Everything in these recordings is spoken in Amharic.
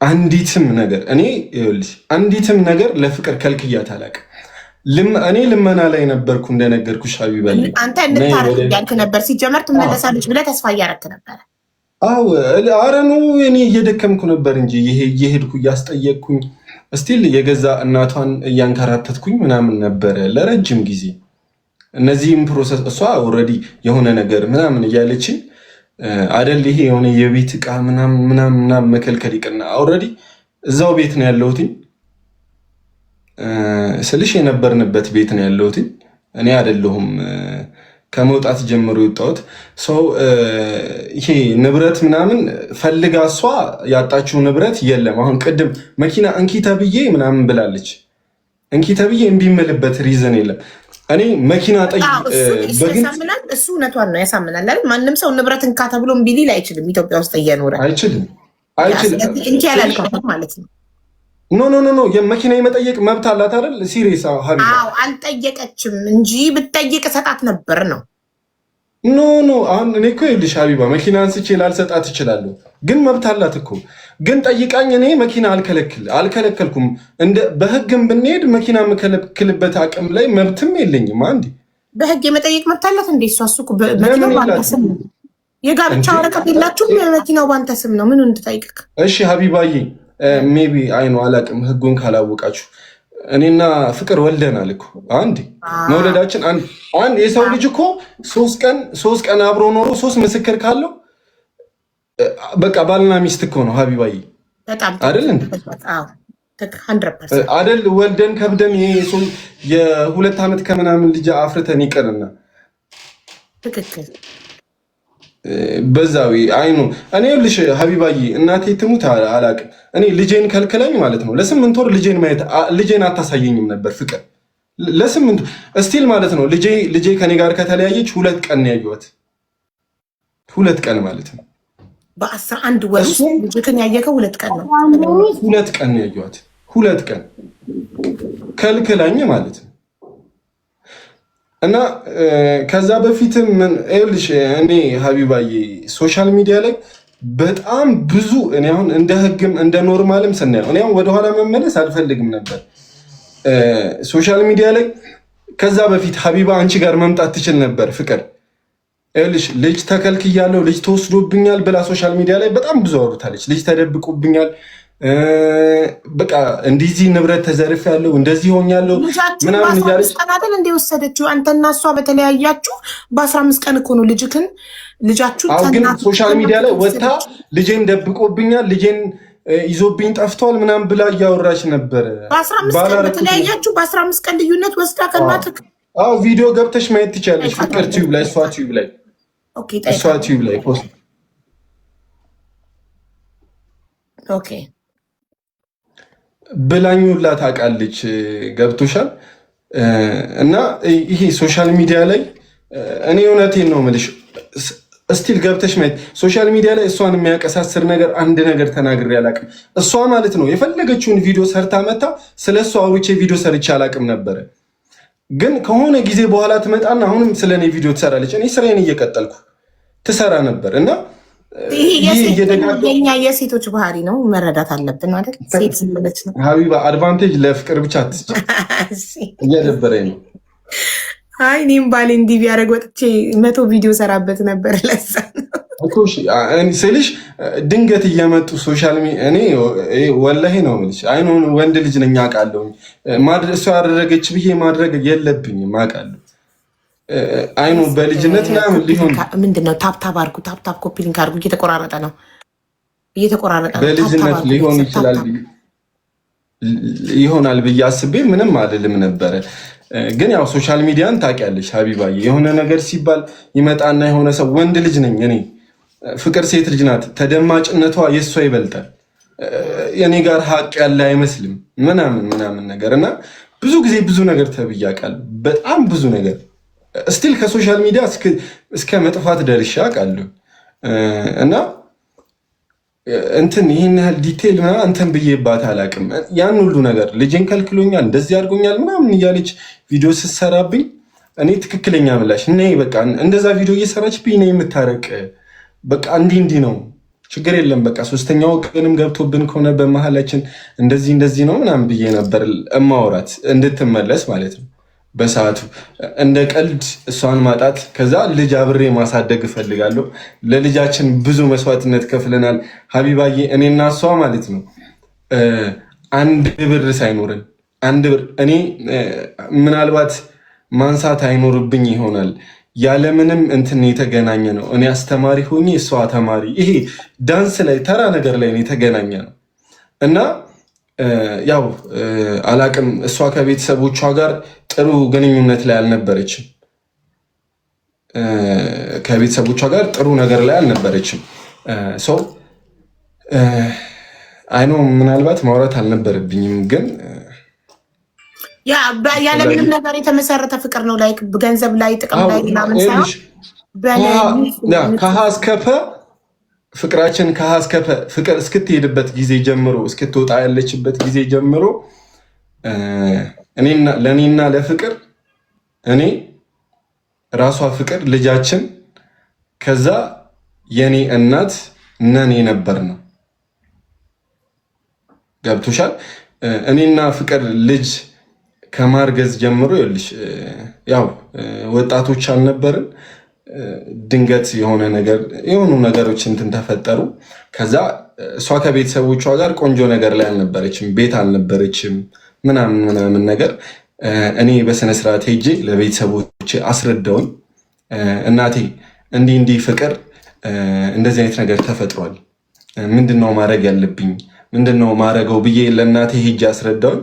አንዲትም ነገር እኔ ይኸውልሽ አንዲትም ነገር ለፍቅር ከልክያት አላውቅም። እኔ ልመና ላይ ነበርኩ እንደነገርኩሽ ሀቢባ። አንተ እንታረቅ እያልክ ነበር። ሲጀመር ትመለሳለች ብለህ ተስፋ እያረክ ነበረ። አዎ፣ ኧረ no፣ እኔ እየደከምኩ ነበር እንጂ ይሄ እየሄድኩ እያስጠየቅኩኝ still የገዛ እናቷን እያንከራተትኩኝ ምናምን ነበረ ለረጅም ጊዜ። እነዚህም process እሷ already የሆነ ነገር ምናምን እያለችኝ አደል፣ ይሄ የሆነ የቤት እቃ ምናምን ምናምን ምናምን መከልከል ይቅርና already እዛው ቤት ነው ያለሁትኝ ስልሽ የነበርንበት ቤት ነው ያለሁትኝ። እኔ አይደለሁም ከመውጣት ጀምሮ የወጣሁት ሰው። ይሄ ንብረት ምናምን ፈልጋ እሷ ያጣችው ንብረት የለም። አሁን ቅድም መኪና እንኪ ተብዬ ምናምን ብላለች። እንኪ ተብዬ እምቢ የምልበት reason የለም። እኔ መኪና ጠይ ያሳምናል። እሱ እውነቷን ነው፣ ያሳምናል አይደል? ማንም ሰው ንብረት እንካ ተብሎ እምቢ ሊል አይችልም። ኢትዮጵያ ውስጥ እየኖረ አይችልም፣ አይችልም። እንኪ ያላልከው ማለት ነው። No, no, no, no፣ የመኪና የመጠየቅ መብት አላት አይደል? Serious ሀቢባ። አዎ፣ አልጠየቀችም እንጂ ብትጠይቅ እሰጣት ነበር ነው። No, no፣ አሁን እኔ እኮ ይኸውልሽ ሀቢባ፣ መኪና አንስቼ ላልሰጣት እችላለሁ፣ ግን መብት አላት እኮ። ግን ጠይቃኝ እኔ መኪና አልከለከልኩም። እንደ በህግም ብንሄድ መኪና የምከለክልበት አቅም ላይ መብትም የለኝም። አንዴ በህግ የመጠየቅ መብት አላት እንዴ? እሷ እሱ መኪናው በአንተ ስም ነው። የጋብቻ ወረቀት የላችሁም? መኪናው በአንተ ስም ነው። ምኑን ትጠይቅክ? እሺ ሀቢባዬ፣ maybe I know አላቅም፣ ህጉን ካላወቃችሁ እኔና ፍቅር ወልደናል እኮ። አንድ መውለዳችን አንድ የሰው ልጅ እኮ 3 ቀን 3 ቀን አብሮ ኖሮ ሶስት ምስክር ካለው በቃ ባልና ሚስት እኮ ነው ሀቢባዬ። አይደል እንዴ? አይደል? ወልደን ከብደን የ2 ዓመት ከምናምን ልጅ አፍርተን ይቅርና ትክክል። በዛዊ አይኑ እኔ ልሽ ሀቢባዬ፣ እናቴ ትሙት አላቅም። እኔ ልጄን ከልክለኝ ማለት ነው ለ8 ወር ልጄን ማየት ልጄን አታሳየኝም ነበር ፍቅር ለ8 still ማለት ነው። ልጄ ከኔ ጋር ከተለያየች 2 ቀን ነው ያየኋት፣ 2 ቀን ማለት ነው። በ11 ወር ውስጥ ልጅህን ያየከው 2 ቀን ነው። 2 ቀን ነው ያየኋት፣ 2 ቀን ከልክላኝ ማለት ነው። እና ከዛ በፊትም ምን ይኸውልሽ፣ እኔ ሀቢባዬ social media ላይ በጣም ብዙ እኔ አሁን እንደ ህግም እንደ normal ም ስናየው እኔ አሁን ወደኋላ መመለስ አልፈልግም ነበር። Social media ላይ ከዛ በፊት ሀቢባ አንቺ ጋር መምጣት ትችል ነበር። ፍቅር ይኸውልሽ ልጅ ተከልክያለሁ፣ ልጅ ተወስዶብኛል ብላ social media ላይ በጣም ብዙ አውርታለች። ልጅ ተደብቆብኛል፣ በቃ እንደዚህ ንብረት ተዘርፌያለሁ፣ እንደዚህ ሆኛለሁ ምናምን እያለች ቀን አይደል እንደ ወሰደችው? አንተና እሷ በተለያያችሁ በ15 ቀን እኮ ነው ልጅክን ልጃችሁ። ግን social media ላይ ወጥታ ልጄን ደብቆብኛል፣ ልጄን ይዞብኝ ጠፍቷል ምናምን ብላ እያወራች ነበረ። በ15 ቀን በተለያያችሁ በ15 ቀን ልዩነት ወስዳ ከእናትህ አዎ፣ ቪዲዮ ገብተሽ ማየት ትችያለሽ። ፍቅር ቲዩብ ላይ፣ እሷ ቲዩብ ላይ post ብላኝ ሁላ ታውቃለች። ገብቶሻል? እና ይሄ social media ላይ እኔ እውነቴን ነው የምልሽ፣ still ገብተሽ ማየት social media ላይ እሷን የሚያቀሳስር ነገር አንድ ነገር ተናግሬ አላውቅም። እሷ ማለት ነው የፈለገችውን ቪዲዮ ሰርታ መታ ስለ እሷ አውርቼ ቪዲዮ ሰርቼ አላውቅም ነበረ። ግን ከሆነ ጊዜ በኋላ ትመጣና አሁንም ስለ እኔ ቪዲዮ ትሰራለች። እኔ ስራዬን እየቀጠልኩ ትሰራ ነበር እና የኛ የሴቶች ባህሪ ነው፣ መረዳት አለብን አይደል? ሴት ስለሆነች ነው። ሀቢባ፣ advantage ለፍቅር ብቻ አትስጪ፣ እየደበረኝ ነው። አይ፣ እኔም ባሌ እንዲህ ቢያደርግ ወጥቼ 100 ቪዲዮ ሰራበት ነበር። ለዛ ነው ስልሽ ድንገት እየመጡ social እኔ ወላሂ ነው የምልሽ። አይኖ ወንድ ልጅ ነኝ አውቃለሁ። እሷ ያደረገች ብዬ ማድረግ የለብኝም አውቃለሁ። አይኑ በልጅነት ምናምን ሊሆን ምንድን ነው? Tap tap አድርጉ፣ tap tap copy link አድርጉ። እየተቆራረጠ ነው፣ እየተቆራረጠ ነው። በልጅነት ሊሆን ይችላል ይሆናል ብዬ አስቤ ምንም አልልም ነበረ። ግን ያው social media ን ታውቂያለሽ ሀቢባዬ፣ የሆነ ነገር ሲባል ይመጣና የሆነ ሰው፣ ወንድ ልጅ ነኝ እኔ፣ ፍቅር ሴት ልጅ ናት። ተደማጭነቷ የእሷ ይበልጣል። እኔ ጋር ሀቅ ያለ አይመስልም ምናምን ምናምን ነገር እና ብዙ ጊዜ ብዙ ነገር ተብዬ አውቃለሁ። በጣም ብዙ ነገር still ከ social media እስከ መጥፋት ደርሼ አውቃለሁ። እና እንትን ይህን ያህል detail ምናምን እንትን ብዬባት አላውቅም። ያን ሁሉ ነገር ልጄን ከልክሎኛል፣ እንደዚህ አድርጎኛል ምናምን እያለች ቪዲዮ ስትሰራብኝ እኔ ትክክለኛ ምላሽ እኔ በቃ እንደዛ ቪዲዮ እየሰራችብኝ ነው የምታረቅ፣ በቃ እንዲህ እንዲህ ነው ችግር የለም በቃ ሶስተኛ ወገንም ገብቶብን ከሆነ በመሀላችን እንደዚህ እንደዚህ ነው ምናምን ብዬ ነበር እማወራት እንድትመለስ ማለት ነው። በሰዓቱ እንደ ቀልድ እሷን ማጣት፣ ከዛ ልጅ አብሬ ማሳደግ እፈልጋለሁ። ለልጃችን ብዙ መስዋዕትነት ከፍለናል ሀቢባዬ፣ እኔና እሷ ማለት ነው። አንድ ብር ሳይኖረን አንድ ብር እኔ ምናልባት ማንሳት አይኖርብኝ ይሆናል ያለምንም እንትን የተገናኘ ነው። እኔ አስተማሪ ሆኜ እሷ ተማሪ፣ ይሄ ዳንስ ላይ ተራ ነገር ላይ የተገናኘ ነው እና ያው አላቅም። እሷ ከቤተሰቦቿ ጋር ጥሩ ግንኙነት ላይ አልነበረችም። ከቤተሰቦቿ ጋር ጥሩ ነገር ላይ አልነበረችም። ሰው አይኖ ምናልባት ማውራት አልነበረብኝም ግን ያለምንም ነገር የተመሰረተ ፍቅር ነው። Like ገንዘብ ላይ ጥቅም ላይ ምናምን ሳይሆን ከሀ እስከ ፐ ፍቅራችን ከሀ እስከ ፐ ፍቅር እስክትሄድበት ጊዜ ጀምሮ እስክትወጣ ያለችበት ጊዜ ጀምሮ ለእኔና ለፍቅር እኔ ራሷ ፍቅር ልጃችን ከዛ የኔ እናት ነን የነበር ነው። ገብቶሻል? እኔና ፍቅር ልጅ ከማርገዝ ጀምሮ ይኸውልሽ፣ ያው ወጣቶች አልነበርን። ድንገት የሆነ ነገር የሆኑ ነገሮች እንትን ተፈጠሩ። ከዛ እሷ ከቤተሰቦቿ ጋር ቆንጆ ነገር ላይ አልነበረችም፣ ቤት አልነበረችም፣ ምናምን ምናምን ነገር እኔ በስነስርዓት ሄጄ ለቤተሰቦች አስረዳውኝ። እናቴ እንዲህ እንዲህ ፍቅር እንደዚህ አይነት ነገር ተፈጥሯል፣ ምንድነው ማድረግ ያለብኝ ምንድነው ማድረገው ብዬ ለእናቴ ሄጄ አስረዳውኝ።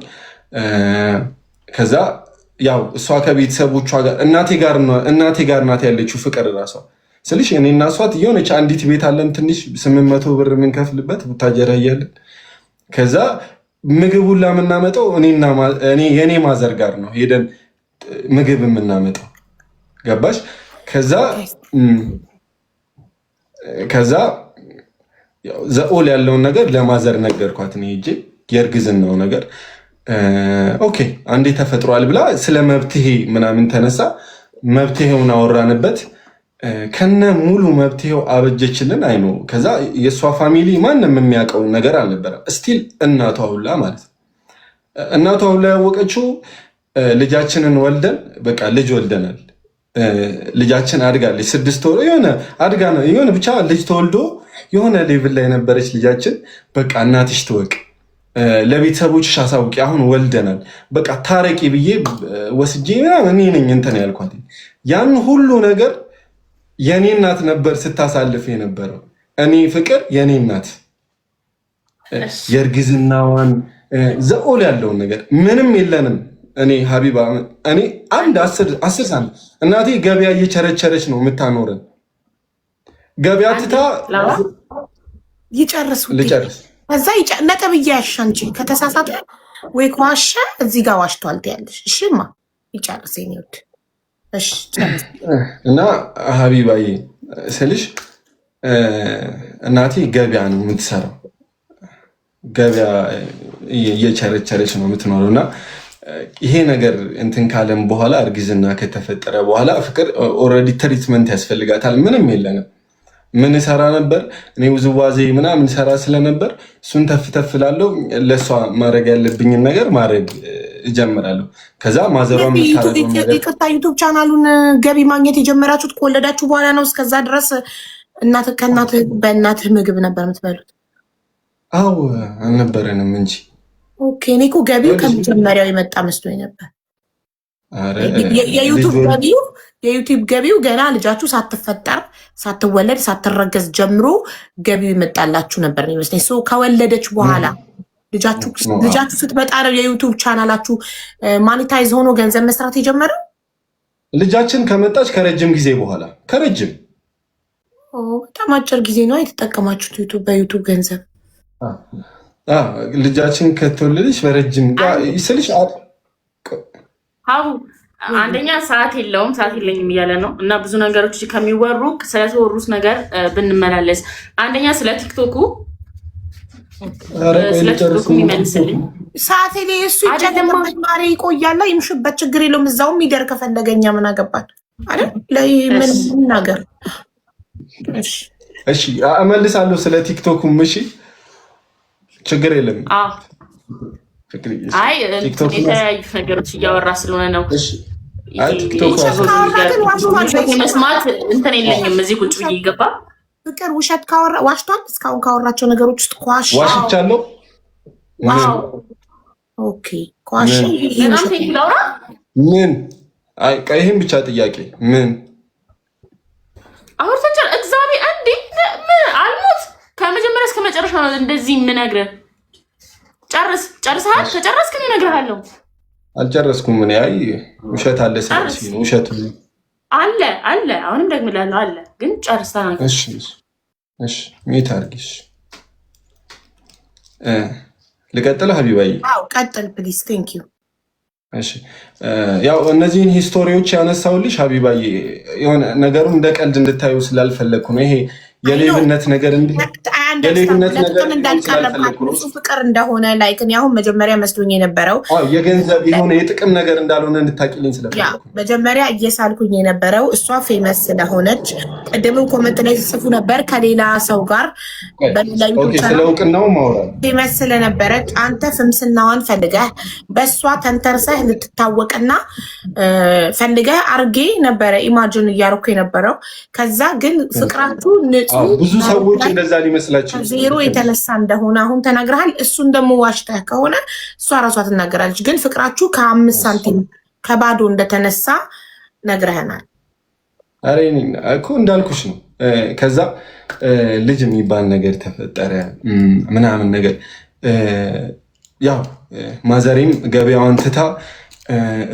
ከዛ ያው እሷ ከቤተሰቦቿ ጋር እናቴ ጋር ናት ያለችው ፍቅር እራሷ ስልሽ እኔ እና እሷ የሆነች አንዲት ቤት አለን ትንሽ 800 ብር የምንከፍልበት ቡታጀራ እያለን ከዛ ምግቡን የምናመጣው የኔ mother ጋር ነው ሄደን ምግብ የምናመጣው ገባሽ? ከዛ the all ያለውን ነገር ለ mother ነገርኳት። እኔ ሄጄ የእርግዝናው ነገር okay አንዴ ተፈጥሯል ብላ ስለ መብትሄ ምናምን ተነሳ። መብትሄውን አወራንበት። ከነ ሙሉ መብትሄው አበጀችልን። አይኖ ከዛ የእሷ family ማንም የሚያውቀው ነገር አልነበረም። Still እናቷ ሁላ ማለት ነው። እናቷ ሁላ ያወቀችው ልጃችንን ወልደን በቃ ልጅ ወልደናል፣ ልጃችን አድጋለች፣ 6 ወር የሆነ አድጋ ነው የሆነ ብቻ ልጅ ተወልዶ የሆነ level ላይ የነበረች ልጃችን በቃ እናትሽ ትወቅ ለቤተሰቦችሽ አሳውቂ፣ አሁን ወልደናል፣ በቃ ታረቂ ብዬ ወስጄ ምናምን እኔ ነኝ እንትን ያልኳት። ያን ሁሉ ነገር የኔ እናት ነበር ስታሳልፍ የነበረው። እኔ ፍቅር የኔ እናት የእርግዝናዋን the all ያለውን ነገር ምንም የለንም። እኔ ሀቢባ እኔ አንድ አስር ሳንቲም እናቴ ገበያ እየቸረቸረች ነው የምታኖረን። ገበያ ትታ ይጨርሱ ልጨርስ ከዛ ነጥብ እያያሽ አንቺ ከተሳሳተ ወይ ከዋሸ እዚህ ጋር ዋሽቷል ትያለሽ። እሺማ ይጨርስ የኔ ውድ። እሺ ጨርስ። እና ሀቢባዬ ስልሽ እናቴ ገበያ ነው የምትሰራው፣ ገበያ እየቸረቸረች ነው የምትኖረው። እና ይሄ ነገር እንትን ካለም በኋላ እርግዝና ከተፈጠረ በኋላ ፍቅር already treatment ያስፈልጋታል። ምንም የለንም። ምን ሰራ ነበር እኔ ውዝዋዜ ምናምን ሰራ ስለነበር እሱን ተፍ ተፍ እላለሁ። ለእሷ ማድረግ ያለብኝን ነገር ማድረግ እጀምራለሁ። ከዛ ማዘሯ የምታደርገውን ነገር ይቅርታ፣ YouTube ቻናሉን ገቢ ማግኘት የጀመራችሁት ከወለዳችሁ በኋላ ነው? እስከዛ ድረስ እናትህ ከእናትህ በእናትህ ምግብ ነበር የምትበሉት? አዎ አልነበረንም እንጂ። Okay፣ እኔ እኮ ገቢው ከመጀመሪያው የመጣ መስሎኝ ነበር። ኧረ የ YouTube ልጅ ገቢው የ YouTube ገቢው ገና ልጃችሁ ሳትፈጠር ሳትወለድ ሳትረገዝ ጀምሮ ገቢው ይመጣላችሁ ነበር የሚመስለኝ። So ከወለደች በኋላ ልጃችሁ ስትመጣ ነው የ YouTube ቻናላችሁ monetize ሆኖ ገንዘብ መስራት የጀመረው? ልጃችን ከመጣች ከረጅም ጊዜ በኋላ ከረጅም በጣም አጭር ጊዜ ነው የተጠቀማችሁት YouTube በ YouTube ገንዘብ። ልጃችን ከተወለደች በረጅም ስልሽ ሀቡ አንደኛ ሰዓት የለውም፣ ሰዓት የለኝም እያለ ነው። እና ብዙ ነገሮች ከሚወሩ ስለተወሩት ነገር ብንመላለስ፣ አንደኛ ስለ ቲክቶኩ ስለ ቲክቶኩ የሚመልስልኝ ሰዓት ላይ እሱ ይጨነቅበት ማሬ፣ ይቆያላ ይምሽበት፣ ችግር የለውም። እዛውም ይደር ከፈለገ እኛ ምን አገባን አይደል? ለምን ነገር እሺ። እሺ እመልሳለሁ ስለ ቲክቶኩም። እሺ ችግር የለም። አይ የተለያዩ ነገሮች እያወራ ስለሆነ ነው። መስማት እንትን የለኝም እዚህ ቁጭ ብዬ ይገባ ፍቅር ውሸት ካወራ ዋሽቷል። እስካሁን ካወራቸው ነገሮች ውስጥ ከዋሸ ዋሽቻለሁ። Okay ከዋሸ ምን ይህም ብቻ ጥያቄ ምን አውርተን እግዚአብሔር እንዴ ምን አልሞት ከመጀመሪያ እስከ መጨረሻ ነው እንደዚህ የምነግርህ። ጨርስ ጨርሰሃል? ከጨረስክ እኔ እነግርሃለሁ። አልጨረስኩም። ምን አይ ውሸት አለ ስለዚህ ነው ውሸት አለ አለ። አሁንም ደግምላለሁ አለ፣ ግን ጨርስ ተናግረህ። እሺ እሺ፣ mute አድርጊሽ። ልቀጥል ሀቢባዬ? አዎ ቀጥል please። Thank you። እሺ ያው እነዚህን history ዎች ያነሳውልሽ ሀቢባዬ የሆነ ነገሩን እንደ ቀልድ እንድታዩ ስላልፈለግኩ ነው። ይሄ የሌብነት ነገር የሌብነት ነገር እንዳልቀረብካት ንጹህ ፍቅር እንደሆነ like እኔ አሁን መጀመሪያ መስሎኝ የነበረው የገንዘብ የሆነ የጥቅም ነገር እንዳልሆነ እንድታቂልኝ ስለፈለግኩ መጀመሪያ እየሳልኩኝ የነበረው እሷ famous ስለሆነች፣ ቅድምም comment ላይ ሲጽፉ ነበር ከሌላ ሰው ጋር ስለ እውቅናው ማውራት famous ስለነበረች አንተ ፍምስናዋን ፈልገህ በእሷ ተንተርሰህ ልትታወቅና ፈልገህ አርጌ ነበረ imagine እያደረኩ የነበረው። ከዛ ግን ፍቅራችሁ ንጹህ ብዙ ሰዎች እንደዛ ሊመስላቸው ዜሮ የተነሳ እንደሆነ አሁን ተናግረሃል። እሱን ደግሞ ዋሽተህ ከሆነ እሷ ራሷ ትናገራለች። ግን ፍቅራችሁ ከ5 ሳንቲም ከባዶ እንደተነሳ ነግረህናል። ኧረ እኮ እንዳልኩሽ ነው። ከዛ ልጅ የሚባል ነገር ተፈጠረ ምናምን ነገር ያው ማዘሬም ገበያዋን ትታ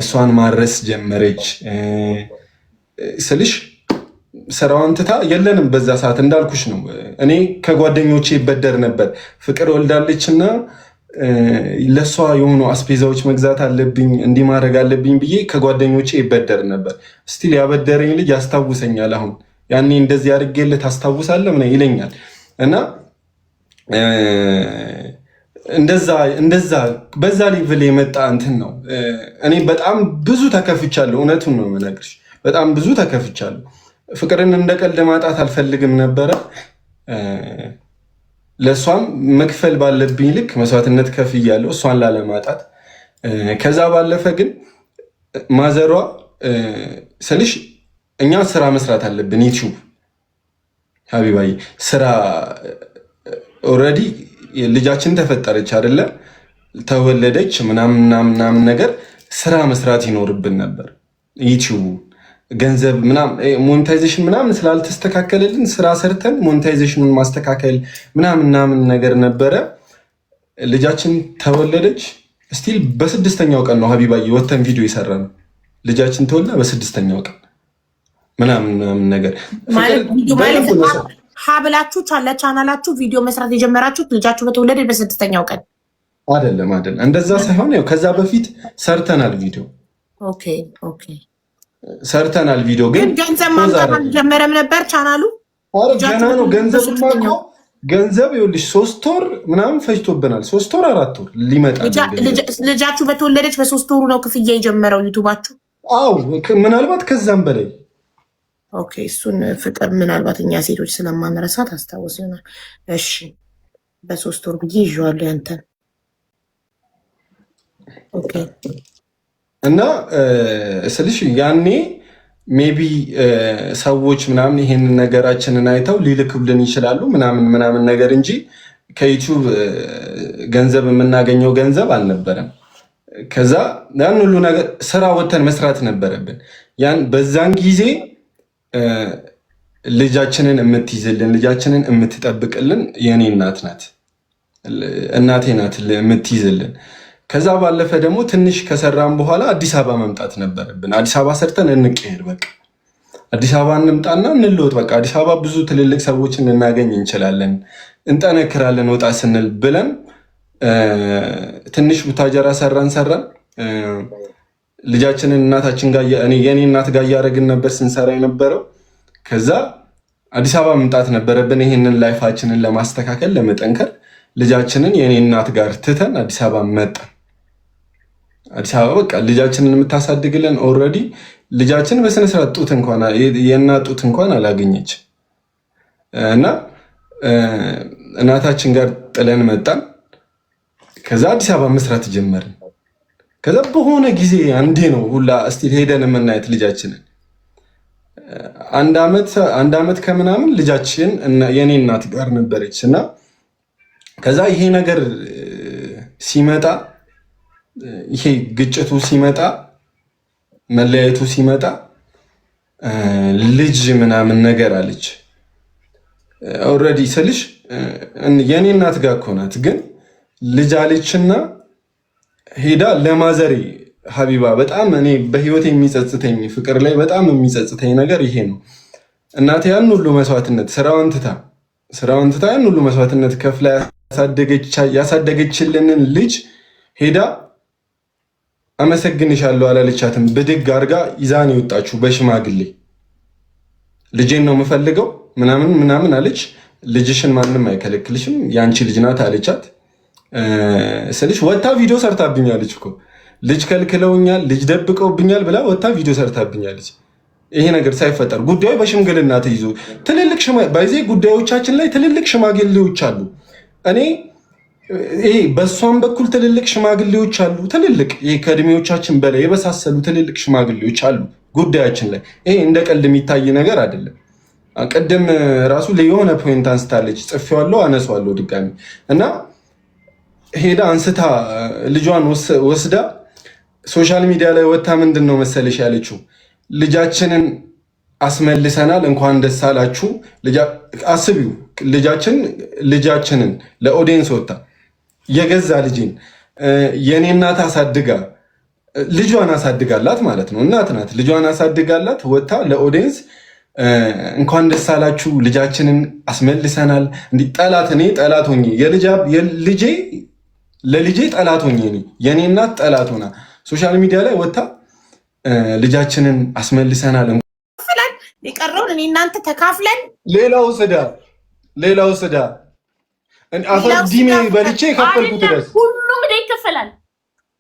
እሷን ማድረስ ጀመረች ስልሽ ስራዋን ትታ የለንም። በዛ ሰዓት እንዳልኩሽ ነው። እኔ ከጓደኞቼ ይበደር ነበር። ፍቅር ወልዳለች እና ለእሷ የሆኑ አስቤዛዎች መግዛት አለብኝ እንዲህ ማድረግ አለብኝ ብዬ ከጓደኞቼ ይበደር ነበር። Still ያበደረኝ ልጅ ያስታውሰኛል። አሁን ያኔ እንደዚህ አድርጌልህ ታስታውሳለህ ምናምን ይለኛል እና እንደዛ እንደዛ በዛ level የመጣ እንትን ነው። እኔ በጣም ብዙ ተከፍቻለሁ። እውነቱን ነው የምነግርሽ። በጣም ብዙ ተከፍቻለሁ። ፍቅርን እንደ ቀልድ ማጣት አልፈልግም ነበረ። ለእሷም መክፈል ባለብኝ ልክ መስዋዕትነት ከፍያለሁ እሷን ላለማጣት። ከዛ ባለፈ ግን ማዘሯ ስልሽ እኛ ስራ መስራት አለብን። ዩቲዩብ ሀቢባዬ ስራ already ልጃችን ተፈጠረች አይደለ? ተወለደች ምናምን ምናምን ነገር ስራ መስራት ይኖርብን ነበር። ዩቲዩብ ገንዘብ ምናምን monetization ምናምን ስላልተስተካከለልን ስራ ሰርተን monetization ኑን ማስተካከል ምናምን ምናምን ነገር ነበረ። ልጃችን ተወለደች። Still በ6ኛው ቀን ነው ሀቢባዬ ወተን ቪዲዮ የሰራ ነው። ልጃችን ተወልዳ በ6ኛው ቀን ምናምን ምናምን ነገር ሀ ብላችሁ ለቻናላችሁ ቪዲዮ መስራት የጀመራችሁት ልጃችሁ በተወለደ በ6ኛው ቀን? አይደለም፣ አይደለም፣ እንደዛ ሳይሆን ያው ከዛ በፊት ሰርተናል ቪዲዮ። Okay okay፣ ሰርተናል ቪዲዮ። ግን ገንዘብ ማምጣት አልጀመረም ነበር ቻናሉ። ኧረ ገና ነው። ገንዘብማ እኮ ገንዘብ ይኸውልሽ 3 ወር ምናምን ፈጅቶብናል። 3 ወር 4 ወር ሊመጣ። ልጃችሁ በተወለደች በ3 ወሩ ነው ክፍያ የጀመረው ዩቱባችሁ? አዎ፣ ምናልባት ከዛም በላይ። Okay፣ እሱን ፍቅር ምናልባት እኛ ሴቶች ስለማንረሳት አስታውስ ይሆናል። እሺ፣ በ3 ወር ብዬ ይዤዋለሁ ያንተን። Okay። እና ስልሽ ያኔ maybe ሰዎች ምናምን ይሄንን ነገራችንን አይተው ሊልክብልን ይችላሉ ምናምን ምናምን ነገር እንጂ ከዩቲዩብ ገንዘብ የምናገኘው ገንዘብ አልነበረም። ከዛ ያን ሁሉ ነገር ስራ ወተን መስራት ነበረብን። ያን በዛን ጊዜ ልጃችንን የምትይዝልን ልጃችንን የምትጠብቅልን የኔ እናት ናት፣ እናቴ ናት የምትይዝልን። ከዛ ባለፈ ደግሞ ትንሽ ከሰራን በኋላ አዲስ አበባ መምጣት ነበረብን። አዲስ አበባ ሰርተን እንቀሄድ፣ በቃ አዲስ አበባ እንምጣና እንለወጥ። በቃ አዲስ አበባ ብዙ ትልልቅ ሰዎችን ልናገኝ እንችላለን፣ እንጠነክራለን ወጣ ስንል ብለን ትንሽ ቡታጀራ ሰራን ሰራን ልጃችንን እናታችን ጋር የኔ እናት ጋር እያደረግን ነበር ስንሰራ የነበረው። ከዛ አዲስ አበባ መምጣት ነበረብን። ይሄንን life ኣችንን ለማስተካከል ለመጠንከር ልጃችንን የኔ እናት ጋር ትተን አዲስ አበባ መጣን። አዲስ አበባ በቃ ልጃችንን የምታሳድግልን already ልጃችን በስነስርዓት ጡት እንኳን የእናት ጡት እንኳን አላገኘች። እና እናታችን ጋር ጥለን መጣን። ከዛ አዲስ አበባ መስራት ጀመርን። ከዛ በሆነ ጊዜ አንዴ ነው ሁላ still ሄደን የምናየት ልጃችንን። 1 አመት ከምናምን ልጃችን የኔ እናት ጋር ነበረች። እና ከዛ ይሄ ነገር ሲመጣ፣ ይሄ ግጭቱ ሲመጣ፣ መለያየቱ ሲመጣ ልጅ ምናምን ነገር አለች። Already ስልሽ የኔ እናት ጋር እኮ ናት፣ ግን ልጅ አለችና ሄዳ ለማዘሬ፣ ሀቢባ፣ በጣም እኔ በህይወት የሚጸጽተኝ፣ ፍቅር ላይ በጣም የሚጸጽተኝ ነገር ይሄ ነው። እናቴ ያን ሁሉ መስዋዕትነት ስራዋን ትታ ያን ሁሉ መስዋዕትነት ከፍላ ያሳደገችልንን ልጅ ሄዳ አመሰግንሻለሁ አላለቻትም። ብድግ አድርጋ ይዛን የወጣችሁ በሽማግሌ። ልጄን ነው የምፈልገው ምናምን ምናምን አለች። ልጅሽን ማንም አይከለክልሽም፣ የአንቺ ልጅ ናት አለቻት። ስልሽ ወታ ቪዲዮ ሰርታብኛለች እኮ። ልጅ ከልክለውኛል፣ ልጅ ደብቀውብኛል ብላ ወታ ቪዲዮ ሰርታብኛለች። ይሄ ነገር ሳይፈጠር ጉዳዩ በሽምግልና ተይዞ ትልልቅ በዚህ ጉዳዮቻችን ላይ ትልልቅ ሽማግሌዎች አሉ። እኔ ይሄ በእሷም በኩል ትልልቅ ሽማግሌዎች አሉ። ትልልቅ ይሄ ከእድሜዎቻችን በላይ የበሳሰሉ ትልልቅ ሽማግሌዎች አሉ ጉዳያችን ላይ። ይሄ እንደ ቀልድ የሚታይ ነገር አይደለም። ቅድም ራሱ የሆነ point አንስታለች፣ ጽፌዋለሁ፣ አነሳዋለሁ ድጋሚ። እና ሄዳ አንስታ ልጇን ወስዳ social media ላይ ወታ ምንድን ነው መሰለሽ ያለችው? ልጃችንን አስመልሰናል፣ እንኳን ደስ አላችሁ። አስቢው፣ ልጃችንን ለ audience ወታ የገዛ ልጄን የኔ እናት አሳድጋ፣ ልጇን አሳድጋላት ማለት ነው። እናት ናት፣ ልጇን አሳድጋላት ወታ ለ audience እንኳን ደስ አላችሁ፣ ልጃችንን አስመልሰናል። እንዲህ ጠላት፣ እኔ ጠላት ሆኜ፣ ልጄ ለልጄ ጠላት ሆኜ፣ እኔ የኔ እናት ጠላት ሆና social media ላይ ወታ ልጃችንን አስመልሰናል። የቀረውን እኔ እናንተ ተካፍለን። ሌላው ስዳ፣ ሌላው ስዳ፣ አፈር ዲሜ በልቼ የከፈልኩት ድረስ። ሁሉም ዕዳ ይከፈላል።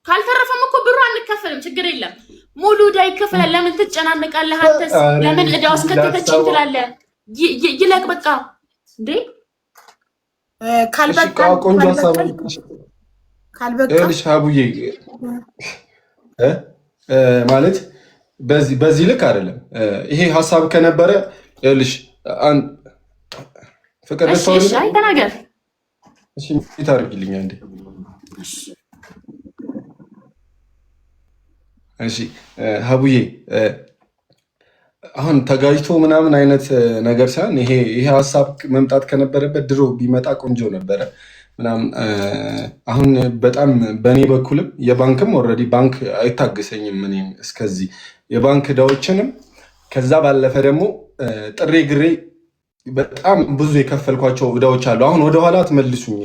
ካልተረፈም እኮ ብሩ አንከፈልም፣ ችግር የለም። ሙሉ ዕዳ ይከፈላል። ለምን ትጨናነቃለህ? አንተስ ለምን ዕዳ ውስጥ ከተተችኝ ትላለህ? ይለቅ በቃ እንዴ። ካልበቃ ቆንጆ ሀሳብ። ካልበቃ ይኸውልሽ ሀቡዬ፣ ማለት በዚህ ልክ አይደለም። ይሄ ሀሳብ ከነበረ ይኸውልሽ ፍቅር ተናገር። እሺ ታርጊልኝ አንዴ። እሺ ሀቡዬ፣ አሁን ተጋጅቶ ምናምን አይነት ነገር ሳይሆን ይሄ ሀሳብ መምጣት ከነበረበት ድሮ ቢመጣ ቆንጆ ነበረ ምናምን። አሁን በጣም በእኔ በኩልም የባንክም already ባንክ አይታገሰኝም። እኔም እስከዚህ የባንክ ዕዳዎችንም ከዛ ባለፈ ደግሞ ጥሬ ግሬ በጣም ብዙ የከፈልኳቸው ዕዳዎች አሉ። አሁን ወደኋላ አትመልሱኝ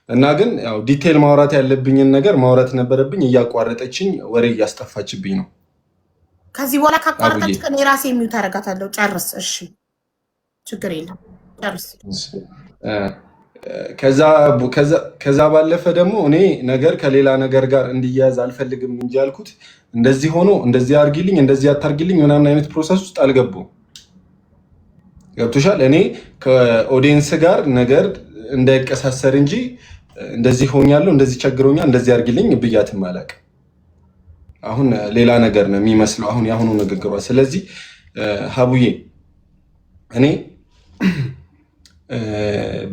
እና ግን ያው detail ማውራት ያለብኝን ነገር ማውራት ነበረብኝ። እያቋረጠችኝ ወሬ እያስጠፋችብኝ ነው። ከዚህ በኋላ ካቋረጠች ቀን የራሴ mute አደርጋታለሁ። ጨርስ። እሺ፣ ችግር የለም፣ ጨርስ። ከዛ ባለፈ ደግሞ እኔ ነገር ከሌላ ነገር ጋር እንዲያያዝ አልፈልግም እንጂ ያልኩት እንደዚህ ሆኖ እንደዚህ አርጊልኝ፣ እንደዚህ አታርጊልኝ ምናምን አይነት process ውስጥ አልገቡም። ገብቶሻል? እኔ ከ audience ጋር ነገር እንዳይቀሳሰር እንጂ እንደዚህ ሆኛለሁ፣ እንደዚህ ቸግሮኛል፣ እንደዚህ አርጊልኝ ብያትም አላውቅም። አሁን ሌላ ነገር ነው የሚመስለው አሁን የአሁኑ ንግግሯ። ስለዚህ ሀቡዬ፣ እኔ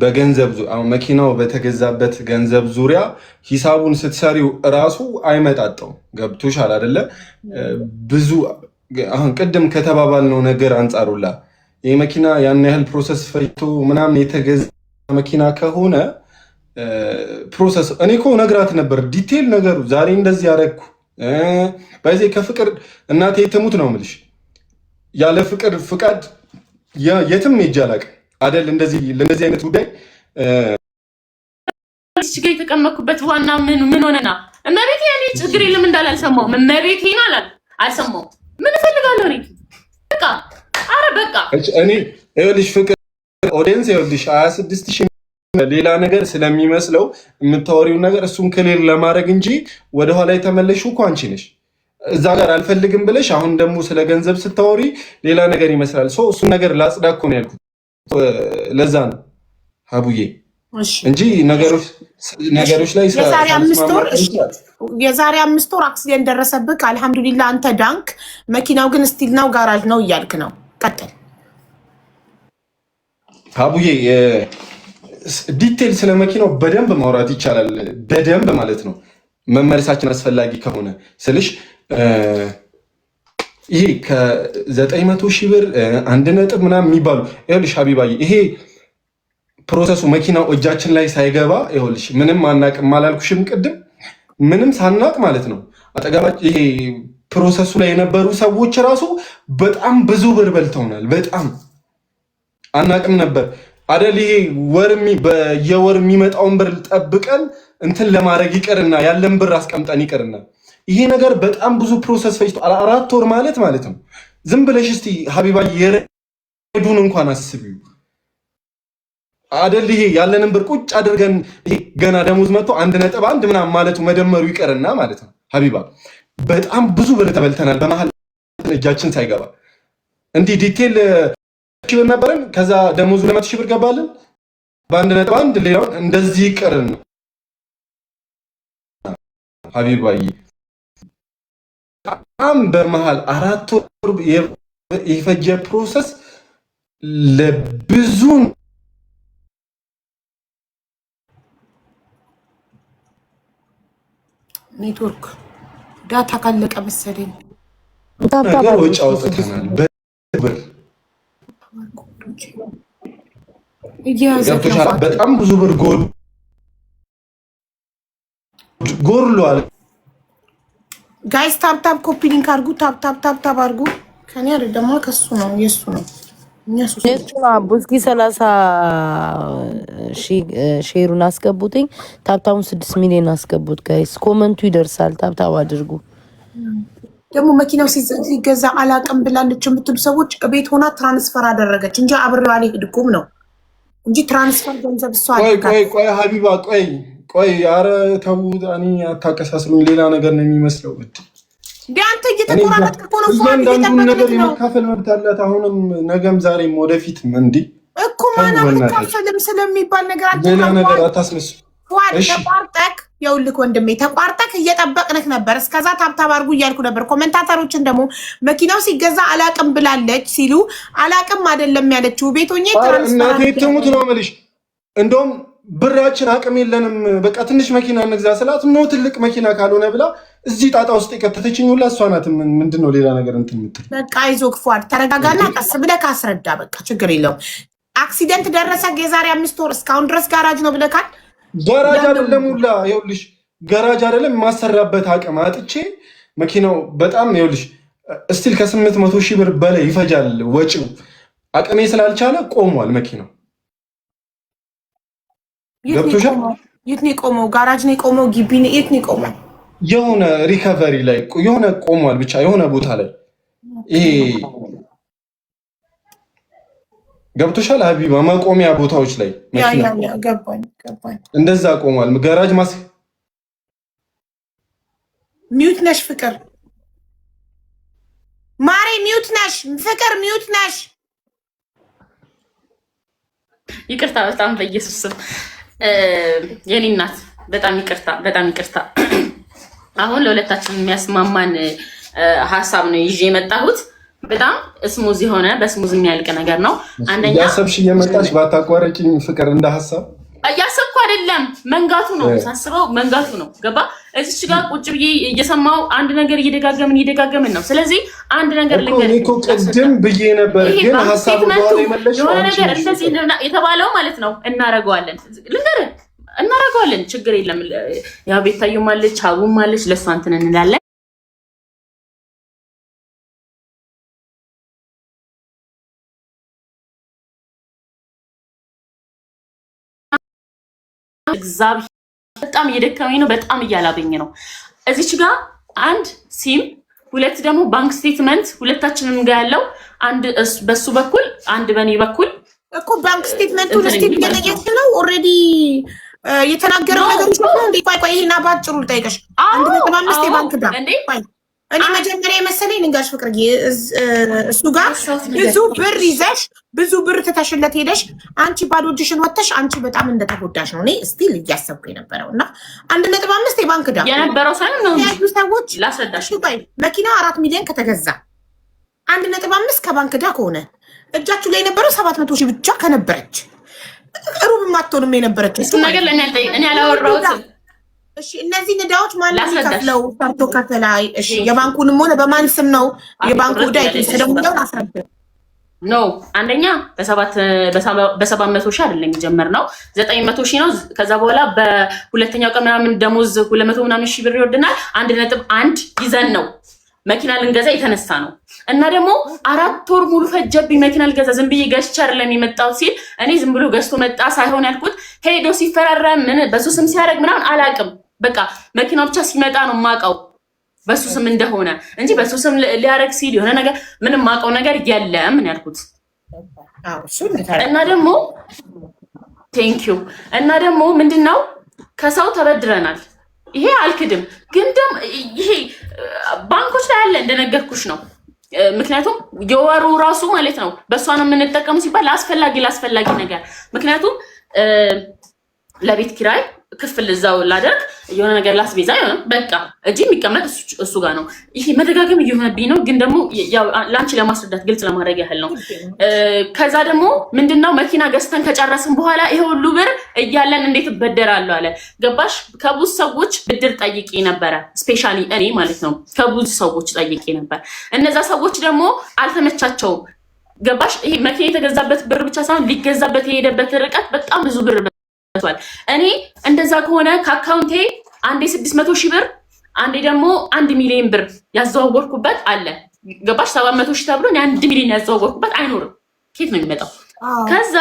በገንዘብ አሁን መኪናው በተገዛበት ገንዘብ ዙሪያ ሂሳቡን ስትሰሪው እራሱ አይመጣጠውም። ገብቶሻል አይደለ? ብዙ አሁን ቅድም ከተባባልነው ነገር አንጻሩላ ይህ መኪና ያን ያህል process ፈጅቶ ምናምን የተገዛ መኪና ከሆነ process እኔ እኮ ነግራት ነበር detail ነገሩ፣ ዛሬ እንደዚህ ያደረግኩ በዚህ ከፍቅር፣ እናቴ ትሙት ነው የምልሽ፣ ያለ ፍቅር ፍቃድ የትም ሄጄ አላውቅም አይደል? እንደዚህ ለእንደዚህ አይነት ጉዳይ። ችግር የተቀመጥኩበት ዋና ምን ምን ሆነና እመቤቴ፣ እኔ ችግር የለም እንዳለ አልሰማሁም። እመቤቴን አላል አልሰማሁም። ምን እፈልጋለሁ እኔ? በቃ አረ በቃ። እኔ ይኸውልሽ ፍቅር፣ audience ይኸውልሽ 26,000 ሌላ ነገር ስለሚመስለው የምታወሪውን ነገር እሱን clear ለማድረግ እንጂ ወደኋላ የተመለሽው እኮ አንቺ ነሽ። እዛ ጋር አልፈልግም ብለሽ አሁን ደግሞ ስለ ገንዘብ ስታወሪ ሌላ ነገር ይመስላል። So እሱን ነገር ላጽዳ እኮ ነው ያልኩት። ለዛ ነው ሀቡዬ እንጂ ነገሮች ላይ የዛሬ 5 ወር accident ደረሰብህ። አልሐምዱሊላ አንተ ዳንክ። መኪናው ግን still ነው ጋራጅ ነው እያልክ ነው። ቀጥል ሀቡዬ። Detail ስለ መኪናው በደንብ ማውራት ይቻላል። በደንብ ማለት ነው። መመለሳችን አስፈላጊ ከሆነ ስልሽ ይሄ ከ900,000 ብር አንድ ነጥብ ምናምን የሚባሉ፣ ይኸውልሽ ሀቢባዬ፣ ይሄ process ኡ መኪናው እጃችን ላይ ሳይገባ፣ ይኸውልሽ ምንም አናቅም አላልኩሽም ቅድም? ምንም ሳናቅ ማለት ነው። አጠገባችን ይሄ process ኡ ላይ የነበሩ ሰዎች ራሱ በጣም ብዙ ብር በልተውናል። በጣም አናቅም ነበር አደል? ይሄ ወር በየወር የሚመጣውን ብር ጠብቀን እንትን ለማድረግ ይቅርና፣ ያለን ብር አስቀምጠን ይቅርና፣ ይሄ ነገር በጣም ብዙ process ፈጅቶ 4 ወር ማለት ነው። ዝም ብለሽ እስቲ ሀቢባ የረዱን እንኳን አስቢው አደል? ይሄ ያለንን ብር ቁጭ አድርገን ገና ደሞዝ መጥቶ 1.1 ምናምን ማለቱ መደመሩ ይቅርና ማለት ነው። ሀቢባ፣ በጣም ብዙ ብር ተበልተናል። በመሀል እጃችን ሳይገባ እንዲህ detail ሺህ ብር ነበረን። ከዛ ደሞዙ 200,000 ብር ገባልን በ1.1፣ ሌላውን እንደዚህ ይቅርን ሀቢባዬ፣ በጣም በመሀል 4 ወር የፈጀ process ለብዙ Network data ካለቀ መሰለኝ። ነገር ወጪ አውጥተናል። ብር ገብቶሻል። በጣም ብዙ ብር ጎድሏል። Guys, tap tap copy link አድርጉ። Tap tap tap tap አድርጉ። ከኔ አይደለም ከሱ ነው፣ የሱ ነው። እስኪ 30,000 share ኡን አስገቡትኝ። Tap tap ኡን 6 ሚሊዮን አስገቡት guys። Comment ኡ ይደርሳል። Tap tap አድርጉ። ደግሞ መኪናው ሲገዛ አላቅም ብላለች የምትሉ ሰዎች ቤት ሆና transfer አደረገች እንጂ አብሬው አልሄድኩም ነው እንጂ transfer ገንዘብ እሷ ቆይ ቆይ ቆይ ሀቢባ፣ ቆይ ቆይ፣ ኧረ ተው፣ እኔ አታቀሳስሉኝ። ሌላ ነገር ነው የሚመስለው። እንደ አንተ እየተቆራረጥክ እኮ ነው። እያንዳንዱን ነገር የመካፈል መብት አላት። አሁንም፣ ነገም፣ ዛሬም ወደፊትም እንዲህ እኮ ማን አልካፈልም ስለሚባል ነገር ሌላ ነገር አታስመስሉ። ፏድ ተቋርጠክ፣ የውልክ ወንድሜ ተቋርጠክ እየጠበቅንህ ነበር። እስከዛ tap tap አድርጉ እያልኩ ነበር። Commentator ኦችን ደግሞ መኪናው ሲገዛ አላቅም ብላለች ሲሉ አላቅም አይደለም ያለችው፣ ቤት ሆኜ እናቴ ትሙት ነው የምልሽ። እንደውም ብራችን አቅም የለንም፣ በቃ ትንሽ መኪና እንግዛ ስላት no ትልቅ መኪና ካልሆነ ብላ እዚህ ጣጣ ውስጥ የከተተችኝ ሁላ እሷ ናት። ምንድን ነው ሌላ ነገር እንትን የምትል? በቃ አይዞህ ፏድ፣ ተረጋጋና ቀስ ብለህ ካስረዳ በቃ ችግር የለውም። Accident ደረሰ የዛሬ 5 ወር፣ እስካሁን ድረስ ጋራጅ ነው ብለካል። ጋራጅ አይደለም ሁላ፣ ይኸውልሽ ጋራጅ አይደለም፣ የማሰራበት አቅም አጥቼ መኪናው በጣም፣ ይኸውልሽ still ከ800,000 ብር በላይ ይፈጃል ወጪው። አቅሜ ስላልቻለ ቆሟል መኪናው። ገብቶሻል? የት ነው የቆመው? ጋራጅ ነው የቆመው? ግቢ ነው? የት ነው የቆመው? የሆነ recovery ላይ የሆነ ቆሟል፣ ብቻ የሆነ ቦታ ላይ ይሄ፣ ገብቶሻል ሀቢባ? መቆሚያ ቦታዎች ላይ መኪና ገባኝ ገባኝ። እንደዛ ቆሟል። ጋራጅ ማስ Mute ነሽ ፍቅር ማሬ፣ mute ነሽ ፍቅር፣ mute ነሽ። ይቅርታ በጣም፣ በኢየሱስ ስም የኔ እናት በጣም ይቅርታ፣ በጣም ይቅርታ። አሁን ለሁለታችን የሚያስማማን ሀሳብ ነው ይዤ የመጣሁት። በጣም smooth የሆነ በ smooth የሚያልቅ ነገር ነው። አንደኛ እያሰብሽ እየመጣሽ ባታቋረጭኝ ፍቅር፣ እንደ ሀሳብ እያሰብኩ አይደለም፣ መንጋቱ ነው ሳስበው፣ መንጋቱ ነው። ገባ? እዚች ጋር ቁጭ ብዬ እየሰማው አንድ ነገር እየደጋገምን እየደጋገምን ነው። ስለዚህ አንድ ነገር ልንገርህ እኮ ቅድም ብዬ ነበር፣ ግን ሀሳቡ የሆነ ነገር እንደዚህ የተባለው ማለት ነው እናረገዋለን። ልንገርህ፣ እናረገዋለን፣ ችግር የለም። ያው ቤታየም አለች፣ ሀቡም አለች፣ ለእሷ እንትን እንላለን። እግዚአብሔር በጣም እየደከመኝ ነው። በጣም እያላበኝ ነው። እዚች ጋር አንድ ሲም፣ ሁለት ደግሞ bank statement ሁለታችንም ጋር ያለው፣ አንድ በሱ በኩል አንድ በእኔ በኩል። እኮ bank statement ኡን እስቲ እየጠየቅሽ ነው። Already የተናገረው ነገር ነው እንዴ? ቆይ ቆይ፣ ይሄና ባጭሩ ልጠይቅሽ። 1.5 የባንክ ዕዳ እኔ መጀመሪያ የመሰለኝ ልንገርሽ ፍቅርዬ፣ እሱ ጋር ብዙ ብር ይዘሽ ብዙ ብር ትተሽለት ሄደሽ አንቺ ባዶ እጅሽን ወጥተሽ አንቺ በጣም እንደተጎዳሽ ነው እኔ still እያሰብኩ የነበረው። እና 1.5 የባንክ ዕዳ የነበረው ሳይሆን ነው ያዩ ሰዎች ላስረዳሽ። ቆይ፣ መኪናው 4 ሚሊዮን ከተገዛ፣ 1.5 ከባንክ ዕዳ ከሆነ፣ እጃችሁ ላይ የነበረው 700,000 ብቻ ከነበረች፣ ሩብ ማትሆንም የነበረች እሱ ነገር ለእኔ እኔ አላወራሁትም። እሺ፣ እነዚህን ዕዳዎች ማን ላስረዳሽ። የሚከፍለው? ሰርቶ ከፈላይ። እሺ፣ የባንኩንም ሆነ በማን ስም ነው የባንኩ ዕዳ የተወሰደው የሚለውን አስረዳ። No፣ አንደኛ በ700,000 አይደለም የጀመርነው፣ 900,000 ነው። ከዛ በኋላ በሁለተኛው ቀን ምናምን ደሞዝ 200 ምናምን ሺህ ብር ይወርድናል። 1.1 ይዘን ነው መኪና ልንገዛ የተነሳ ነው። እና ደግሞ 4 ወር ሙሉ ፈጀብኝ መኪና ልገዛ። ዝም ብዬ ገዝቼ አይደለም የመጣሁት ሲል እኔ ዝም ብሎ ገዝቶ መጣ ሳይሆን ያልኩት ሄዶ ሲፈራረም ምን በሱ ስም ሲያደርግ ምናምን አላውቅም። በቃ መኪናው ብቻ ሲመጣ ነው የማውቀው በሱ ስም እንደሆነ እንጂ በሱ ስም ሊያደርግ ሲል የሆነ ነገር ምንም የማውቀው ነገር የለም ነው ያልኩት። እና ደግሞ thank you። እና ደግሞ ምንድን ነው፣ ከሰው ተበድረናል። ይሄ አልክድም፣ ግን ደግሞ ይሄ ባንኮች ላይ አለ እንደነገርኩሽ ነው። ምክንያቱም የወሩ ራሱ ማለት ነው በእሷ ነው የምንጠቀሙ ሲባል ለአስፈላጊ ለአስፈላጊ ነገር፣ ምክንያቱም ለቤት ኪራይ ክፍል እዛው ላደርግ፣ የሆነ ነገር ላስቤዛ የሆነ በቃ እጅ የሚቀመጥ እሱ ጋር ነው። ይሄ መደጋገም እየሆነብኝ ነው፣ ግን ደግሞ ለአንቺ ለማስረዳት ግልጽ ለማድረግ ያህል ነው። ከዛ ደግሞ ምንድነው፣ መኪና ገዝተን ከጨረስን በኋላ ይሄ ሁሉ ብር እያለን እንዴት እበደራለሁ አለ። ገባሽ? ከብዙ ሰዎች ብድር ጠይቄ ነበረ፣ specially እኔ ማለት ነው። ከብዙ ሰዎች ጠይቄ ነበር። እነዛ ሰዎች ደግሞ አልተመቻቸውም። ገባሽ? ይሄ መኪና የተገዛበት ብር ብቻ ሳይሆን ሊገዛበት የሄደበት ርቀት በጣም ብዙ ብር። እኔ እንደዛ ከሆነ ከአካውንቴ አንዴ 600,000 ብር፣ አንዴ ደግሞ 1 ሚሊዮን ብር ያዘዋወርኩበት አለ። ገባሽ? 700,000 ተብሎ እኔ 1 ሚሊዮን ያዘዋወርኩበት አይኖርም። ኬት ነው የሚመጣው? ከዛ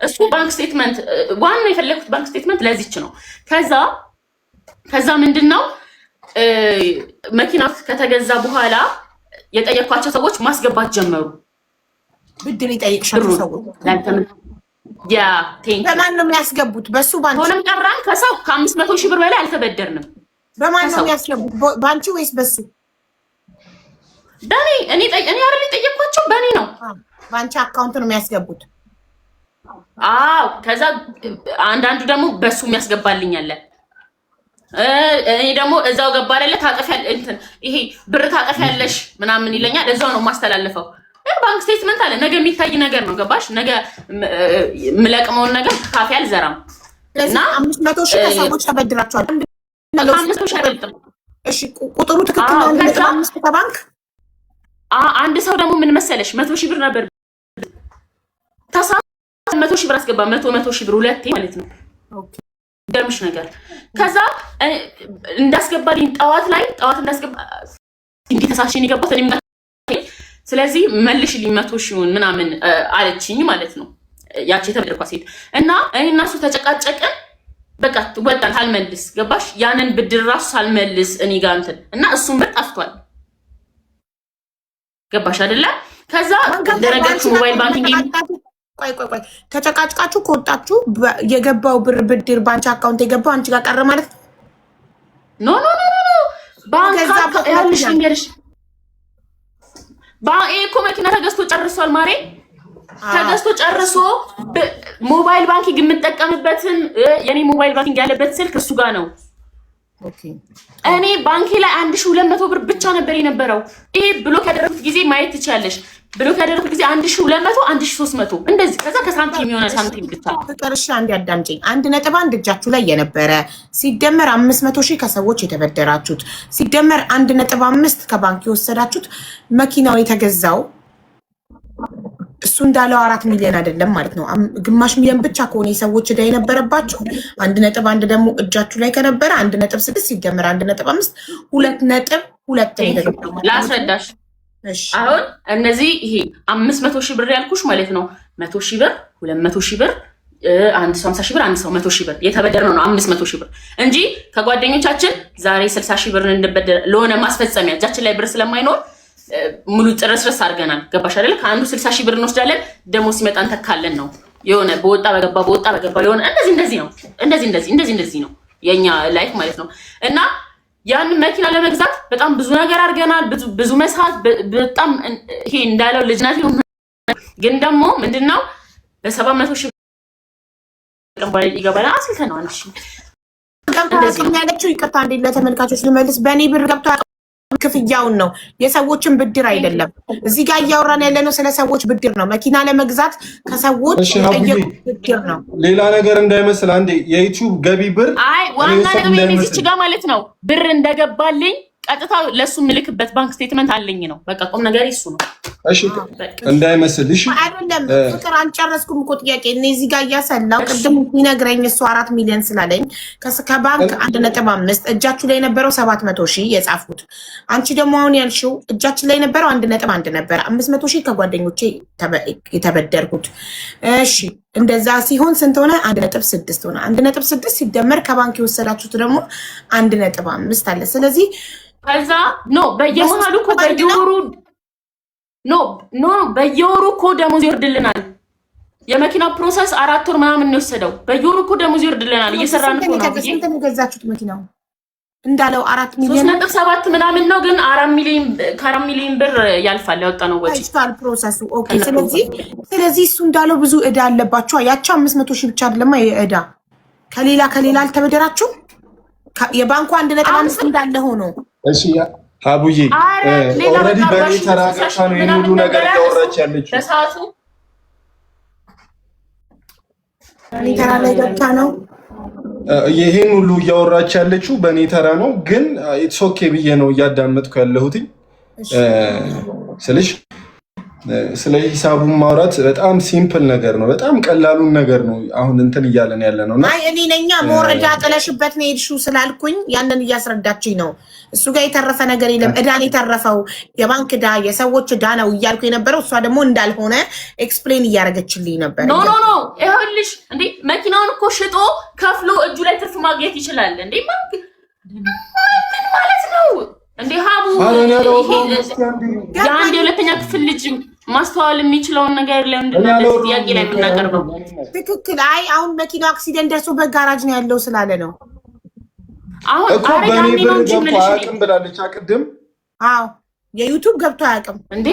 እሱ bank statement፣ ዋናው የፈለግኩት bank statement ለዚች ነው። ከዛ ምንድን ነው፣ መኪና ከተገዛ በኋላ የጠየኳቸው ሰዎች ማስገባት ጀመሩ። ብድር የጠየቅሻቸው ሰዎች Yeah። በማን ነው የሚያስገቡት? በሱ ባንቺ? ሆነም ቀራን ከሰው ከ500,000 ብር በላይ አልተበደርንም። በማን ነው የሚያስገቡት? በአንቺ ወይስ በሱ? በእኔ። እኔ አይደል የጠየኳቸው፣ በእኔ ነው። በአንቺ account ነው የሚያስገቡት? አዎ። ከዛ አንዳንዱ ደግሞ በሱ የሚያስገባልኝ አለ። እኔ ደግሞ እዛው ገባ አይደለ ታጠፊያለሽ፣ እንትን ይሄ ብር ታጠፊያለሽ ምናምን ይለኛል። እዛው ነው የማስተላልፈው። Bank statement አለ። ነገ የሚታይ ነገር ነው። ገባሽ? ነገ የምለቅመውን ነገር ካፌ አልዘራም። እና 500,000 ከሰዎች ተበድራችኋል። 500,000 አይበልጥም። እሺ፣ ቁጥሩ ትክክል ነው። 1.5 ከባንክ። አንድ ሰው ደግሞ ምን መሰለሽ፣ 100,000 ብር ነበር ተሳ 100,000 ብር አስገባ፣ መቶ መቶ ሺህ ብር ሁለቴ ማለት ነው። ገርምሽ ነገር ከዛ እንዳስገባልኝ ጠዋት ላይ ጠዋት እንዳስገባ እንዲህ ተሳሽን የገባት እኔም፣ ስለዚህ መልሽልኝ 100,000ውን ምናምን አለችኝ ማለት ነው። ያቺ የተበደርኳ ሴት እና እኔ እና እሱ ተጨቃጨቅን። በቃ ወጣን ሳልመልስ፣ ገባሽ? ያንን ብድር ራሱ ሳልመልስ እኔ ጋር እንትን እና እሱን ብር ጠፍቷል። ገባሽ አይደለ? ከዛ እንደነገርኩሽ mobile banking ቆይ ቆይ ቆይ፣ ተጨቃጭቃችሁ ከወጣችሁ የገባው ብር ብድር በአንቺ account የገባው አንቺ ጋር ቀረ ማለት ነው? No, no, no, no፣ ባንክ ያልሽ ልንገርሽ፣ ይሄ እኮ መኪና ተገዝቶ ጨርሷል ማሬ፣ ተገዝቶ ጨርሶ mobile banking የምጠቀምበትን የኔ mobile banking ያለበት ስልክ እሱ ጋር ነው። እኔ ባንኬ ላይ 1,200 ብር ብቻ ነበር የነበረው። ይሄ block ያደረኩት ጊዜ ማየት ትችያለሽ። Block ያደረኩት ጊዜ 1,200፣ 1,300 እንደዚህ፣ ከዛ ከሳንቲም የሆነ ሳንቲም ብቻ። ፍቅር፣ እሺ አንድ ያዳምጪኝ። 1.1 እጃችሁ ላይ የነበረ ሲደመር 500,000 ከሰዎች የተበደራችሁት ሲደመር 1.5 ከባንክ የወሰዳችሁት፣ መኪናው የተገዛው እሱ እንዳለው 4 ሚሊዮን አይደለም ማለት ነው። ግማሽ ሚሊዮን ብቻ ከሆነ የሰዎች ዕዳ የነበረባችሁ፣ 1.1 ደግሞ እጃችሁ ላይ ከነበረ፣ 1.6 ሲደመር 1.5 2.2 ነው የተገዛው ማለት ነው። ላስረዳሽ። አሁን እነዚህ ይሄ 500,000 ብር ያልኩሽ ማለት ነው፣ 100,000 ብር፣ 200,000 ብር፣ አንድ ሰው 50,000 ብር፣ አንድ ሰው 100,000 ብር የተበደርነው ነው 500,000 ብር እንጂ ከጓደኞቻችን ዛሬ 60,000 ብር እንበደር ለሆነ ማስፈጸሚያ እጃችን ላይ ብር ስለማይኖር ሙሉ ጥርስርስ አድርገናል። ገባሽ አይደለ? ከአንዱ 60,000 ብር እንወስዳለን፣ ደግሞ ሲመጣ እንተካለን ነው። የሆነ በወጣ በገባ በወጣ በገባ የሆነ እንደዚህ እንደዚህ ነው። እንደዚህ እንደዚህ እንደዚህ እንደዚህ ነው የኛ life ማለት ነው። እና ያንን መኪና ለመግዛት በጣም ብዙ ነገር አድርገናል። ብዙ ብዙ መስራት በጣም ይሄ እንዳለው ልጅነት፣ ግን ደግሞ ምንድነው በ700,000 ይገባል አስልተነዋል። እሺ። ያለችው ይቅርታ፣ እንዴ ለተመልካቾች ልመልስ። በእኔ ብር ገብቶ ክፍያውን ነው፣ የሰዎችን ብድር አይደለም። እዚህ ጋር እያወራን ያለነው ስለ ሰዎች ብድር ነው። መኪና ለመግዛት ከሰዎች የጠየቁት ብድር ነው። ሌላ ነገር እንዳይመስል አንዴ የ YouTube ገቢ ብር አይ ዋና ነገር እዚች ጋር ማለት ነው ብር እንደገባልኝ ቀጥታ ለእሱ የምልክበት bank statement አለኝ ነው። በቃ ቁም ነገር እሱ ነው። እሺ እንዳይመስል። እሺ። አይደለም ፍቅር፣ አልጨረስኩም እኮ ጥያቄ። እኔ እዚህ ጋር እያሰላው ቅድም ሲነግረኝ እሱ 4 ሚሊዮን ስላለኝ ከባንክ 1.5፣ እጃችሁ ላይ የነበረው 700,000 የጻፍኩት። አንቺ ደግሞ አሁን ያልሽው እጃችን ላይ የነበረው 1.1 ነበረ፣ 500,000 ከጓደኞቼ የተበደርኩት። እሺ እንደዛ ሲሆን ስንት ሆነ? 1.6 ሆነ። 1.6 ሲደመር ከባንክ የወሰዳችሁት ደግሞ 1.5 አለ። ስለዚህ ከዛ no በየመሀሉ እኮ በየወሩ፣ no no በየወሩ እኮ ደሞዝ ይወርድልናል። የመኪና process 4 ወር ምናምን ነው የወሰደው። በየወሩ እኮ ደሞዝ ይወርድልናል። እየሰራን እኮ ነው። ስንት ነው የገዛችሁት መኪናው? እንዳለው አራት ሶስት ሚሊዮን ነጥብ ሰባት ምናምን ነው፣ ግን 4 ሚሊዮን፣ ከ4 ሚሊዮን ብር ያልፋል ያወጣነው ወጪ። ፈጅቷል process ኡ። Okay። ስለዚህ እሱ እንዳለው ብዙ እዳ አለባችሁ። ያቸው 500,000 ብቻ አይደለማ የእዳ፣ ከሌላ ከሌላ አልተበደራችሁም? የባንኩ 1.5 እንዳለ ሆኖ እሺ ሀቡዬ፣ already በእኔ ተራ ገብታ ነው ይሄን ሁሉ ነገር እያወራች ያለችው። በሰዓቱ እኔ ተራ ላይ ገብታ ነው። ይሄን ሁሉ እያወራች ያለችው በእኔ ተራ ነው፣ ግን it's okay ብዬ ነው እያዳመጥኩ ያለሁትኝ ስልሽ ስለ ሂሳቡን ማውራት በጣም simple ነገር ነው። በጣም ቀላሉን ነገር ነው አሁን እንትን እያለን ያለ ነው። እና አይ እኔ ነኛ more እዳ ጥለሽበት ነው የሄድሽው ስላልኩኝ ያንን እያስረዳችኝ ነው። እሱ ጋር የተረፈ ነገር የለም። እዳን የተረፈው የባንክ እዳ፣ የሰዎች እዳ ነው እያልኩ የነበረው፣ እሷ ደግሞ እንዳልሆነ explain እያደረገችልኝ ነበር። No no no፣ ይኸውልሽ እንዴ መኪናውን እኮ ሽጦ ከፍሎ እጁ ላይ ትርፍ ማግኘት ይችላል። እንዴ ምን ማለት ነው እንዴ ሀቡ? የአንድ የሁለተኛ ክፍል ልጅ ማስተዋል የሚችለውን ነገር ለምንድን ነው እንደዚህ ጥያቄ ላይ የምናቀርበው? ትክክል። አይ አሁን መኪናው accident ደርሶበት ጋራጅ ነው ያለው ስላለ ነው። አሁን እኮ በእኔ ብር ገብቶ አያውቅም ብላለች ቅድም። አዎ የ YouTube ገብቶ አያውቅም። እንዴ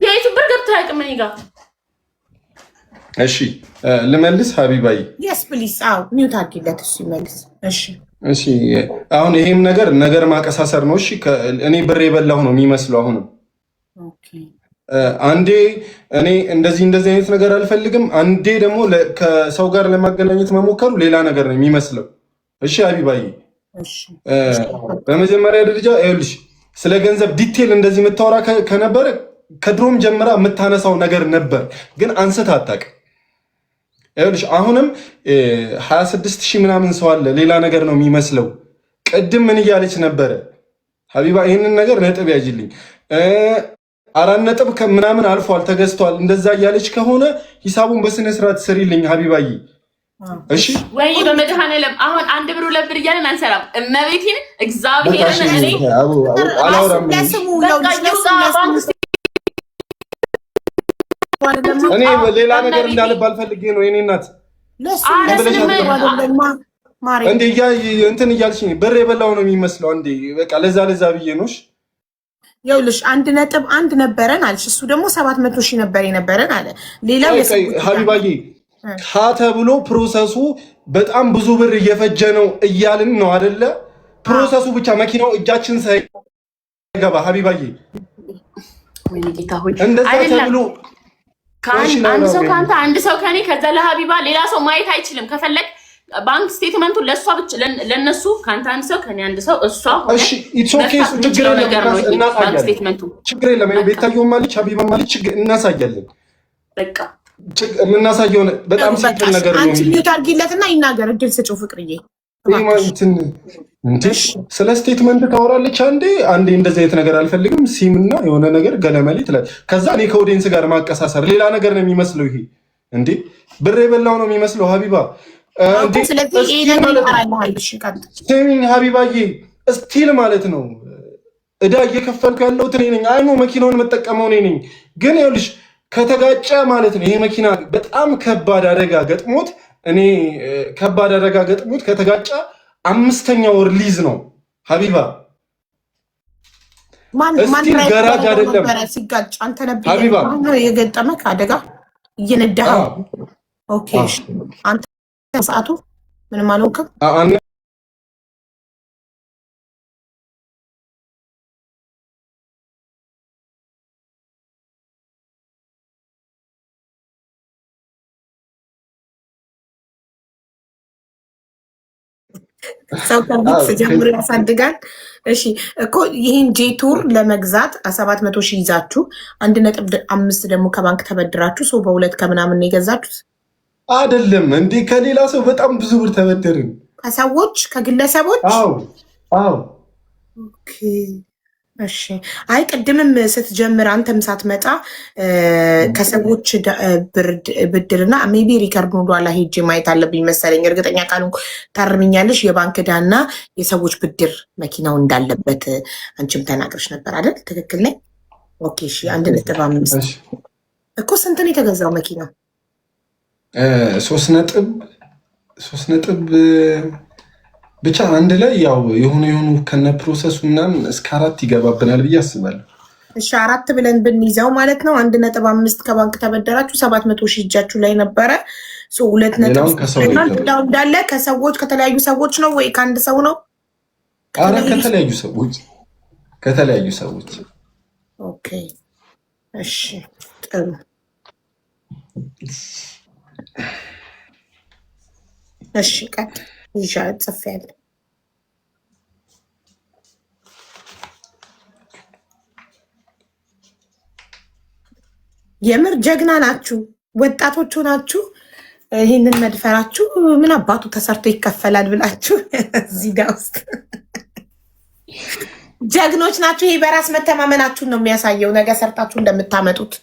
የ YouTube ብር ገብቶ አያውቅም እኔ ጋር። እሺ ልመልስ ሀቢባይ። Yes please። አዎ mute አድርጊለት እሱ ይመልስ። እሺ። እሺ አሁን ይሄም ነገር ነገር ማቀሳሰር ነው። እሺ እኔ ብር የበላሁ ነው የሚመስለው። አሁንም አንዴ እኔ እንደዚህ እንደዚህ አይነት ነገር አልፈልግም፣ አንዴ ደግሞ ከሰው ጋር ለማገናኘት መሞከሩ ሌላ ነገር ነው የሚመስለው። እሺ ሀቢባዬ፣ በመጀመሪያ ደረጃ ይኸውልሽ ስለ ገንዘብ detail እንደዚህ የምታወራ ከነበረ ከድሮም ጀምራ የምታነሳው ነገር ነበር፣ ግን አንስታ አታውቅም። ይኸውልሽ አሁንም 26 ሺህ ምናምን ሰው አለ፣ ሌላ ነገር ነው የሚመስለው። ቅድም ምን እያለች ነበረ ሀቢባ? ይህንን ነገር ነጥብ ያጅልኝ። አራት ነጥብ ምናምን አልፏል ተገዝቷል፣ እንደዛ እያለች ከሆነ ሂሳቡን በስነ ስርዓት ስሪልኝ ሀቢባዬ። እሺ። ወይ በመድኃኔዓለም አሁን አንድ ብር ሁለት ብር እያለን አንሰራም። እመቤቴን እግዚአብሔርን እኔ አላወራም። ለስሙ በቃ ይውጣ ባንክ እኔ ሌላ ነገር እንዳልባል ፈልጌ ነው የኔ እናት። እንዴ እንትን እያልሽኝ ብር የበላው ነው የሚመስለው። እንዴ በቃ ለዛ ለዛ ብዬ ነው። እሺ። ይኸውልሽ 1.1 ነበረን አልሽ። እሱ ደግሞ 700,000 ነበር የነበረን አለ። ሌላው ሀቢባዬ ሀ ተብሎ process ኡ በጣም ብዙ ብር እየፈጀ ነው እያልን ነው አደለ? Process ኡ ብቻ መኪናው እጃችን ሳይገባ ሀቢባዬ ወይኔ ጌታ ሆይ። እንደዛ ተብሎ አንድ ሰው ከአንተ፣ አንድ ሰው ከኔ፣ ከዛ ለሀቢባ፣ ሌላ ሰው ማየት አይችልም። ከፈለግ bank statement ኡን ለእሷ ብቻ ለእነሱ ከአንተ አንድ ሰው ከኔ አንድ ሰው እሷ እሺ it's okay፣ ችግር የለም፣ እናሳያለን። Statement ኡ ችግር የለም። ቤታየውም አለች ሀቢባም አለች፣ እናሳያለን። በቃ የምናሳየው በጣም simple ነገር ነው። አንቺ mute አድርጊለትና ይናገር፣ እድል ስጪው ፍቅርዬ። እንዴ ስለ statement ታወራለች። አንዴ አንዴ እንደዚህ አይነት ነገር አልፈልግም ሲምና የሆነ ነገር ገለመሌ ትላለች። ከዛ እኔ ከ audience ጋር ማቀሳሰር ሌላ ነገር ነው የሚመስለው። ይሄ እንዴ ብር የበላው ነው የሚመስለው ሀቢባ። ስሚኝ ሀቢባዬ፣ still ማለት ነው እዳ እየከፈልኩ ያለሁት እኔ ነኝ። I know መኪናውን የምጠቀመው እኔ ነኝ። ግን ይኸውልሽ ከተጋጨ ማለት ነው ይሄ መኪና በጣም ከባድ አደጋ ገጥሞት፣ እኔ ከባድ አደጋ ገጥሞት ከተጋጨ አምስተኛ ወር ሊዝ ነው ሀቢባ። እስቲል ገራጅ አይደለም ሲጋጭ አንተ ነበር ሀቢባ የገጠመህ አደጋ እየነዳኸው? Okay፣ አንተ ሰዓቱ ምንም አልሆንክም? ሰው ከቤት ጀምሮ ያሳድጋል። እሺ እኮ ይህን ጄቱር ለመግዛት 700,000 ይዛችሁ 1.5 ደግሞ ከባንክ ተበድራችሁ ሰው በሁለት ከምናምን ነው የገዛችሁት? አይደለም እንዴ? ከሌላ ሰው በጣም ብዙ ብር ተበደርን። ከሰዎች ከግለሰቦች? አዎ አዎ። Okay እሺ። አይ ቅድምም ስትጀምር አንተም ሳትመጣ ከሰዎች ብድርና maybe record ወደኋላ ሄጄ ማየት አለብኝ መሰለኝ። እርግጠኛ ካልሆንኩ ታርምኛለሽ። የባንክ ዕዳና የሰዎች ብድር መኪናው እንዳለበት አንቺም ተናግረሽ ነበር አይደል? ትክክል ነኝ? Okay እሺ። 1.5 እኮ ስንት ነው የተገዛው መኪናው? 3.3 ብቻ አንድ ላይ ያው የሆኑ የሆኑ ከነ process ኡ ምናምን እስከ 4 ይገባብናል ብዬ አስባለሁ። እሺ 4 ብለን ብንይዘው ማለት ነው። 1.5 ከባንክ ተበደራችሁ፣ 700,000 እጃችሁ ላይ ነበረ። 2.3 እንዳለ ከሰዎች ከተለያዩ ሰዎች ነው ወይ ከአንድ ሰው ነው? ኧረ ከተለያዩ ሰዎች ከተለያዩ ሰዎች። Okay እሺ ጥሩ። እሺ ቀጥ ይዣ ጽፌያለሁ። የምር ጀግና ናችሁ፣ ወጣቶቹ ናችሁ። ይህንን መድፈራችሁ ምን አባቱ ተሰርቶ ይከፈላል ብላችሁ እዚህ ጋ ውስጥ ጀግኖች ናችሁ። ይሄ በራስ መተማመናችሁን ነው የሚያሳየው። ነገ ሰርታችሁ እንደምታመጡት